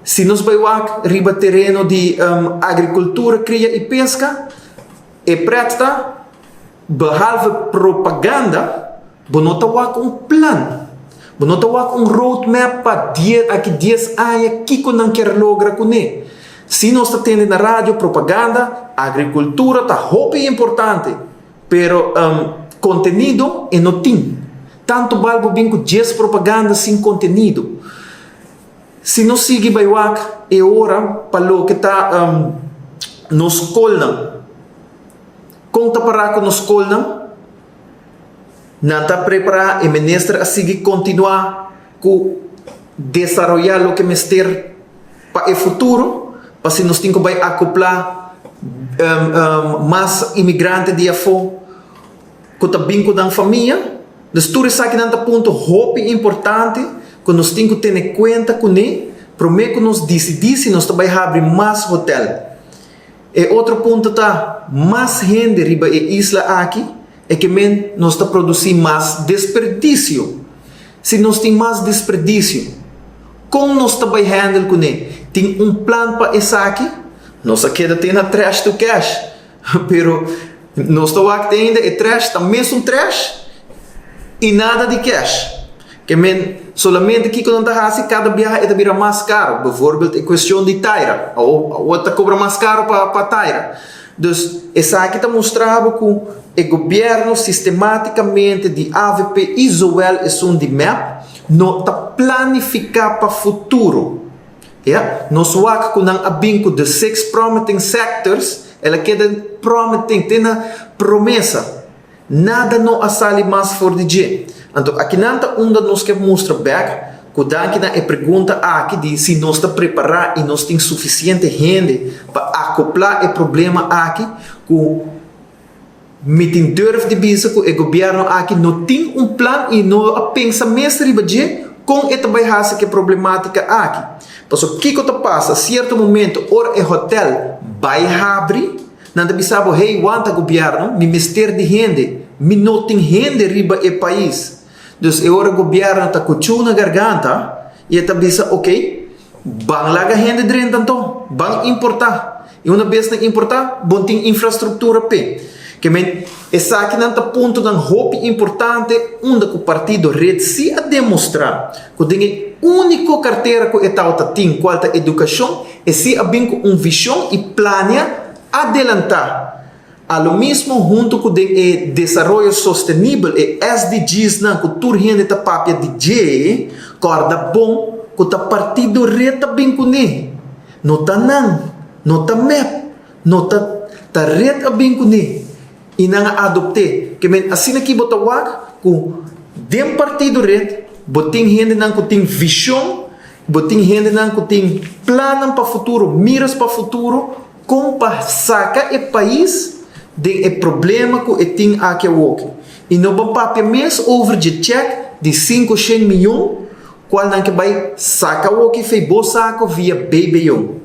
Si nos bai wak riba tereno di agrikultura, kria i peska, e prèt ta, behalve propaganda, bo no ta wak un plan. Bo no ta wak un roadmap pa die aki dies aña kiko nan kier logra kuné. Si nos ta tende na radio propaganda, agrikultura ta hopi importante, pero kontenido e no tin. Tantu bal bo bin ku djes propaganda sin kontenido. Si nos sigui bai wak e ora pa loke ta nos skolnan. Kon ta pará ku nos skolnan? Nan ta prepará, e minister a sigui kontinuá ku desaroyá loke mester pa e futuro, pa si nos tin ku bai akoplá mas imigrante di afó ku ta bin ku nan famia. Dus tur esakinan ta punto hopi importante ku nos tin ku tene kuenta kuné promé ku nos disidí si nos ta bai habri mas hotèl. E otro punto ta mas hende riba e isla aki e ke men nos ta produsí mas desperdisio. Si nos tin mas desperdisio, kon nos ta bai handle kuné? Tin un plan pa esaki? Nos a keda te na trash to cash, pero nos ta wak te ainda e trash ta mesun trash i nada di cash. Ke men solamente kiko nan ta hasi kada biaha e ta bira mas karo. Bijvoorbeeld e kuestion di taira. Awor ta kobra mas karo pa taira. Dus esaki ta mustra bo ku e gobièrnu sistematikamente di avp i zowel esun di mep no ta planifiká pa futuro. Ya, nos wak ku nan a bin ku the six promiting sectors, el a keda promiting te na promesa. Nada no a sali mas for di dje. Anto akinan ta unda nos ke mustra bek ku danki na e pregunta aki di si nos ta prepará i nos tin sufisiente hende pa akoplá e problema aki ku mi tin durf di bisa ku e gobièrnu aki no tin un plan i no a pensa mes riba dje kon e ta bai hasi ku e problematika aki. Pasobra kiko ta pasa sierto momento ora e hotèl bai habri? Nan ta bisa bo, Hey, wanta gobièrnu, mi mester di hende, mi no tin hende riba e pais. Dus e ora gobièrnu ta kuchú na garganta i e ta bisa, Oké, ban laga hende drenta anto, ban importá. I una bes nan importá, bon tin infrastruktura p'e. Ke men, esakinan ta puntonan hopi importante unda ku partido red sí a demostrá ku den e úniko kartera ku e tabata tin, kual ta edukashon, E si a bin ku un vishon i plania adelantá. A lo mismo huntu ku den e desaroyo sostenibel, e SDGsnan ku tur hende ta papia di dje, kòrda bon ku ta Partido Red ta bin kuné. No ta nan, no ta mep, no ta ta Red a bin kuné i nan a adopt'é. Ke men asina ki bo ta wak ku den Partido Red bo tin hendenan ku tin vishon Bo tin hendenan ku tin plannan pa futuro, miras pa futuro, kon pa saka e pais den e problema ku e tin aki awoki. I no bo papia mes over dje chèk di sinku shen miyon kual nan ke bai saka awoki fei bo sako via BBO.